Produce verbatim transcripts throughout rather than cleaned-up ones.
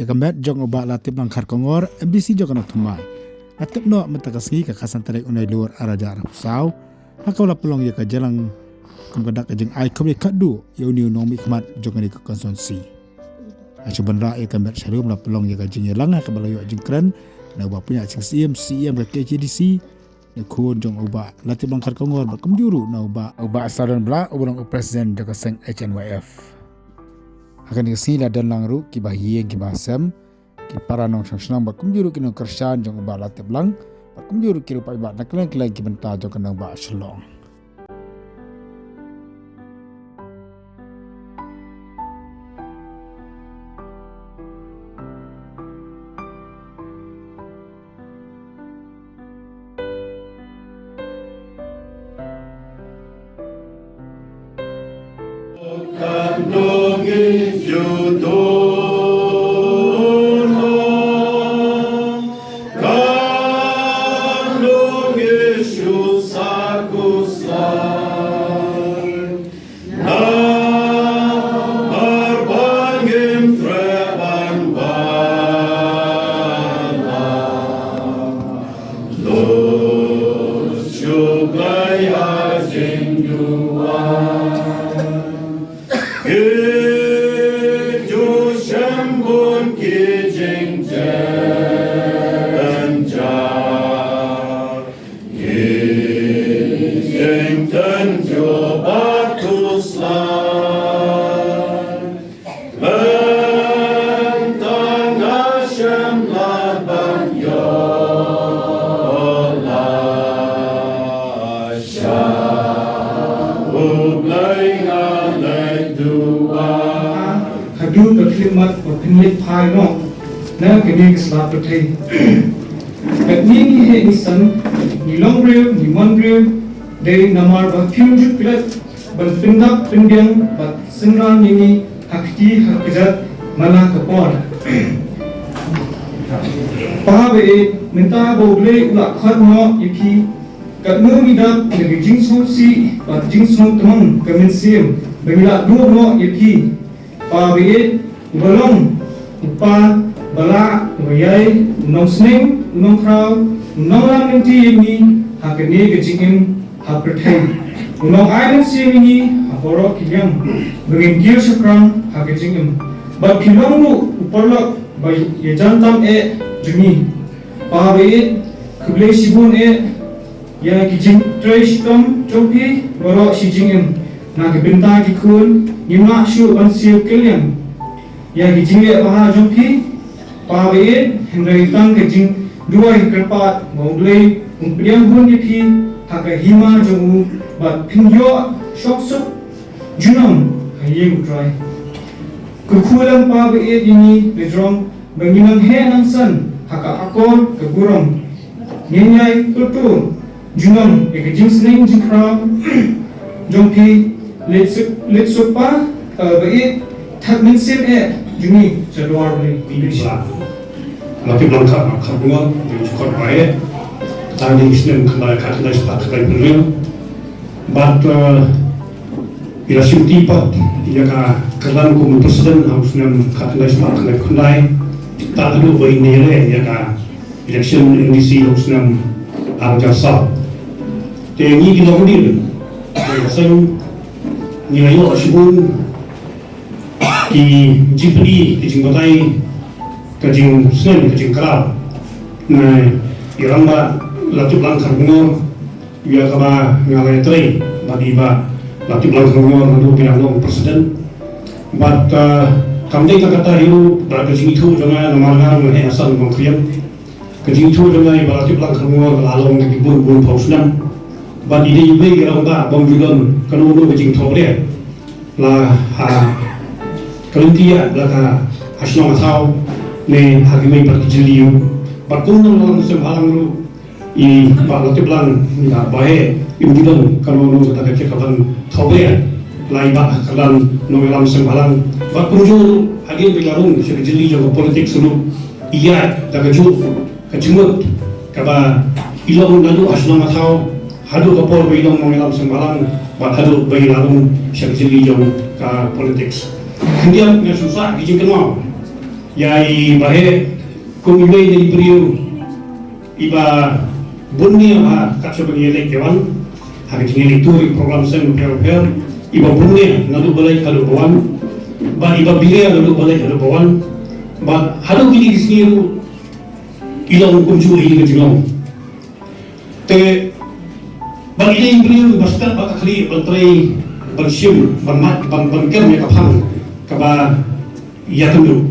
Ka met jong u Bah Latiplang Kharkongor, M D C jong ka Nongthymmai, la tip noh mynta ka sngi ka khatsan tarik u Nailur arhajar arphew saw, ha kaba la pynlong ïa ka jingïalang kum ka dak ka jingai khublei khatduh ïa une u nongmihkhmat jong kane ka constituency. Ha shuwa ban rah ïa ka met sharum la pynlong ïa ka jingïalang ha kaba la ïoh jingkren na u Bah Pynïaid Sing Syiem, C E M ka K H A D C, na khun jong u Bah Latiplang Kharkongor bad kumjuh ruh na u Bah, u Bah Sardon Blah uba long u president jong ka seng H N Y F. Ha kane ka sngi la don lang ruh kiba ha ïing kiba ha sem, ki para nongshong shnong bad kumjuh ruh ki nongkyrshan jong u Bah Latiplang bad kumjuh ruh ki ruh paidbah na kylleng kylleng ki bynta jong ka nongbah Shillong. Namar ba ngim treh ban wallam, lut shuh Blei ha jingduwai. Ki ju shem bun ki jingjynjar, ki jingtynjuh bad khuslai. Mynta nga shem lad ban ïoh lad sha U Blei, nga leit duwai. Haduh ka khyllipmat ba pynleit phai noh na kane ka sla pyrthei. Katne ngi heh ngi san, ngi long briew, ngi mon briew, dei namar ba phi ym ju klet ban pyndap pynbiang bad synran ïa ngi ha kti ha kjat man la ka por. Pa ba ïeit, mynta ba U Blei u la khot noh ïa phi, katno ngi dap na ka jingsngewsih bad jingsngewtmong ka mynsiem ba ngi la duh noh ïa phi. Pa ba ïeit, uba long u pa ba lah, uba ïai, u nongsneng, u nongkhraw, u nonglam lynti ïa ngi ha kane ka jingim ha pyrthei. U nongai mynsiem ïa ngi ha baroh ki liang ba ngin kiew shaphrang ha ka jingim. Bad phi long ruh u paralok ba ïajan tam eh jong ngi. Pa ba ïeit, khublei shibun eh ïa ki jingtrei shitom jong phi baroh shi jingim. Na ka bynta ki khun, ngim lah shuh ban siew kylliang ïa ki jingleh bha jong phi, Pa ba ïeit, hynrei tang ka jingduwai kyrpad ba U Blei un pdiang hun ïa phi ha ka hima jong u bad phin ïoh shong suk junom ha ïing U Trai. Kyrkhu lem Pa ba ïeit ïa ngi, la jrong ba ngin nang heh nang san ha ka akor ka burom. Ngin ïai kyrkhu junom ïa ka jingsneng jingkhraw jong phi. Leit suk, leit suk Pa, eh, ba ïeit, thad mynsiem eh jong ngi sha dwar Blei. Ba la tip lang ka, ka bungong, dei ju kot ba eh. Tang dei snem khyndai, khyndai spah khyndai phew hynriew. Bad, eh, i la shim ti pat ïa ka kyrdan kum u president ha u snem khyndai spah khyndai phew khyndai. Tad haduh ba i neh ïa ka election M D C ha u snem ar hajar saw. Te ngi ki longdien, te ka seng ngi la ïoh shibun ki jingpyni, ki jingbatai, ka jingsneng, ka jingkraw na i Rangbah Latiplang Kharbungor, ïa kaba nga la ïatrei bad i Bah Latiplang Kharbungor naduh ba i dang long president. Bad, ah, kam dei tang kata hi ruh, bad ka jingithuh jong nga namar nga ruh nga heh nang san Nongkriem. Ka jingithuh jong nga ïa i Bah Latiplang Kharbungor ka la long da ki bun bun phew snem. Bad i dei iwei i rangbah bym ju don kano kano ka jingthohbria, la ha ka lynti ïa la ka ha shnong ha thaw ne ha kiwei pat ki jylliew. Bad kum nongïalam seng bhalang ruh, i Bah Latiplang, i Bah Bahe, im ju don kano kano kata ka jaka ban thohbria. La i Bah ha kyrdan nongïalam seng bhalang. Bad kumjuh ruh hadien ba i la rung sha ka jylli jong ka politics ruh, i ïaid da kajuh ka jingmut kaba i long naduh ha shnong ha thaw haduh ka por ba i long nongïalam seng bhalang bad haduh ba i la rung sha ka jylli jong ka politics. Khyndiat nga sngewsih ki jingkynmaw. Ïa i Bah Heh kum i mei na i briew iba bun nia bha kat shaba ngi leit ïa wan ha ka jingïaleh tur ïa ki program seng bapher bapher, iba bun nia naduh ba leit haduh ba wan, bad iba bilia naduh ba leit haduh ba wan, bad haduh kine ki sngi ruh i long kumjuh ïa ka jinglong. Te ba i dei i briew ba stad ba ka khlieh ban trei, ban shim, ban mad, ban, ban kem ïa ka phang kaba ïakynduh.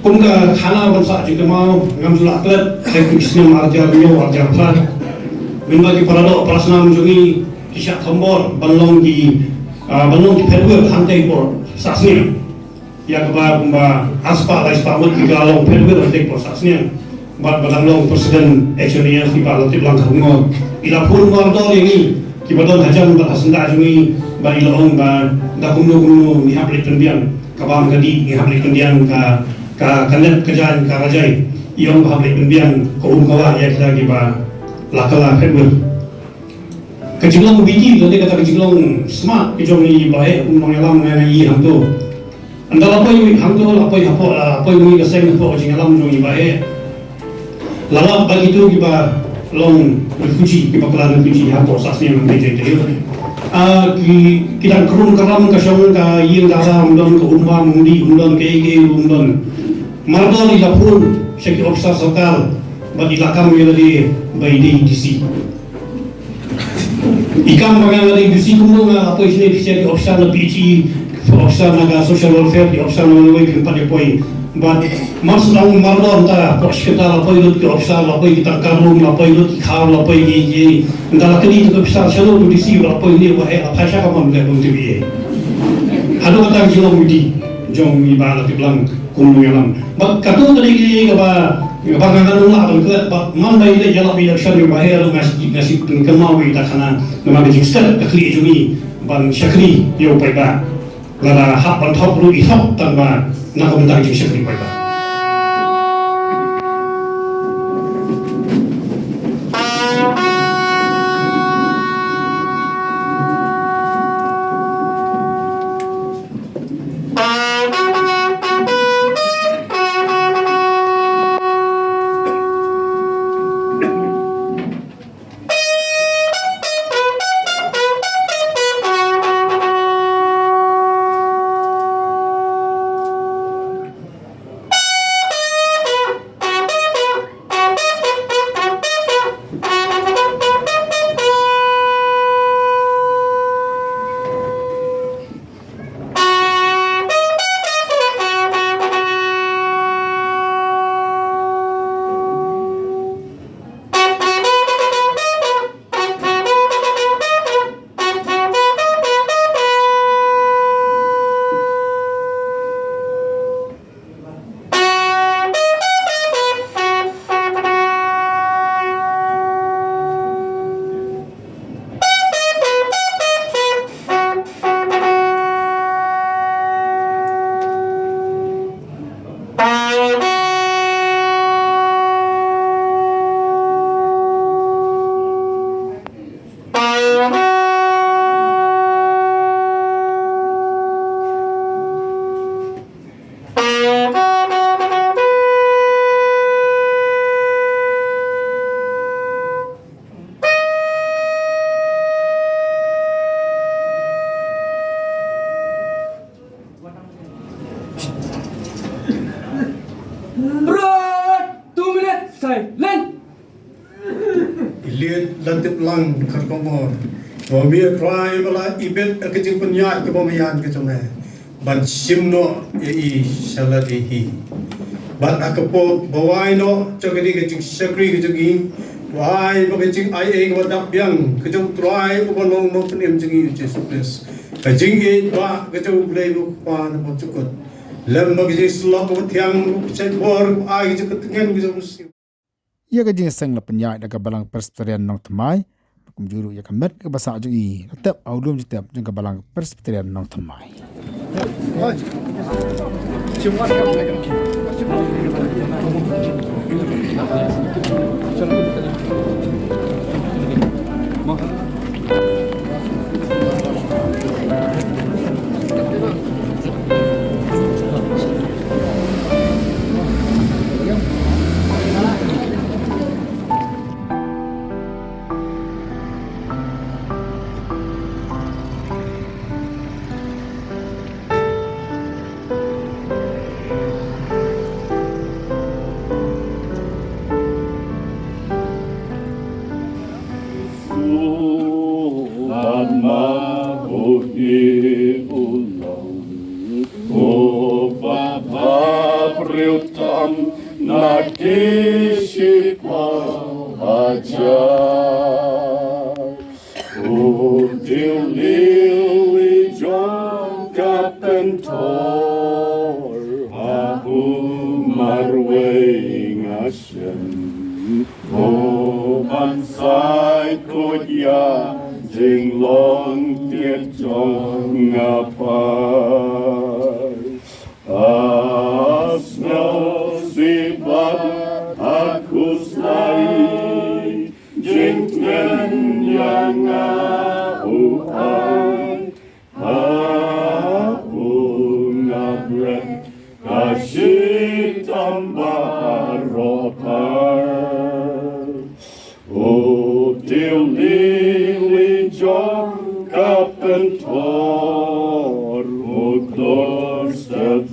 Kum ka khana ban sah jingkynmaw ngam ju lah klet, ha ki snem ar hajar hynñiew, ar hajar phra, mynba ki paradoh parasnam jong ngi ki shah thombor ban long ki, ah, ban long ki phetwir hangtei por sah snem. Ïa kaba kumba arspah laispah ngut ki la long phetwir hangtei por sah snem. Bad ba dang long president H N A F i Bah Latiplang Kharkongor i la phone mardor ïa ngi kiba don hajan bad ha syndah jong ngi, bad i la ong ba da kumno kumno ngi hap leit pynbiang ka bam ka dih, ngi hap leit pynbiang ka, ka, ka nep ka jaiñ ka rajai. I ong ba hap leit pynbiang ka um ka wah ïa kita kiba la kylla phetwir. Ka jinglong witi lane kata ka jinglong smat ka jong i Bah Heh, um nongïalam nga nga i hangto. Ynda la poi hangto, la poi hapoh, la poi ngi ka seng hapoh ka jingïalam jong i Bah Heh, la lap ba kito kiba long refugee, kiba kylla refugee hapoh sah snem hangtei jong i. Ah, ki, ki dang krum kram ka shong ka ïing ka ra um don, ka um bam um dih um don, kaei kaei um don. Mardor i la phone sha ki ophisar sorkar bad i la kam ïa lade ba i dei D C. I kam ba nga nga dei D C kumno, nga la poi shane D C, ki ophisar na P H E, ki ophisar na ka social welfare, ki ophisar na wei wei kim pat ïa poi. Bad mar sdang mardor ta, pok shi kynta la poi lut ki ophisar, la poi ki tang ka rum, la poi lut ki khaw, la poi ki, ki. Ynda la kylli ki ophisar shano u D C ba la poi ne, Bah Heh, la phai sha ka mon ka bun T V A. Haduh kata ka jinglong witi jong i Bah Latiplang kum nongïalam. Bad kato ka dei kaba, kaba nga ngan ym lah ban klet, bad man ba ïaleh ïalap election ïa u Bah Heh ruh nga, nga shu pynkynmaw ïa kata khana namar ka jingstad ka khlieh jong ngi ban shakri ïa u paidbah. Lada hap ban thok ruh i thok tang ba na ka bynta ka jingshakri paidbah. Right, two minutes, silent. I Liet Latiplang Kharkongor, ba me Trai ba la ibit ha ka jingpynïaid kaba maïan ka jong me ban shim noh ïa i sha lade hi. Bad ha ka pop ba wai noh jong kane ka jingshakri ka jong i, to ai ba ka jingai ei kaba dap biang ka jong u Trai uba long Nongpynim jong ngi u Jisu Khrist, ka jingïeit ba ka jong U Blei U Kpa na ka jingkut, lem bad ka jingsyllok kaba thiang, ka jingpynshait bor, kaba ai ka jingkyrkhu ka jong u Mynsiem. Ïa ka jingïaseng la pynïaid da ka Balang Presbyterian Nongthymmai, kumjuh ruh ïa ka met kaba sah jong i la tep ha u lum jingtep jong ka Balang Presbyterian Nongthymmai. Dei u lili jong ka pynthor, ha u marwei nga shim. Ko ban sai khuid ïa jinglong tied jong nga pat. Ha sngewsih bad ha khuslai, jingtngen ïa nga u ai. Ha u nga bret ka shitom baroh pat. U dei u lili jong ka pynthor, u khlur step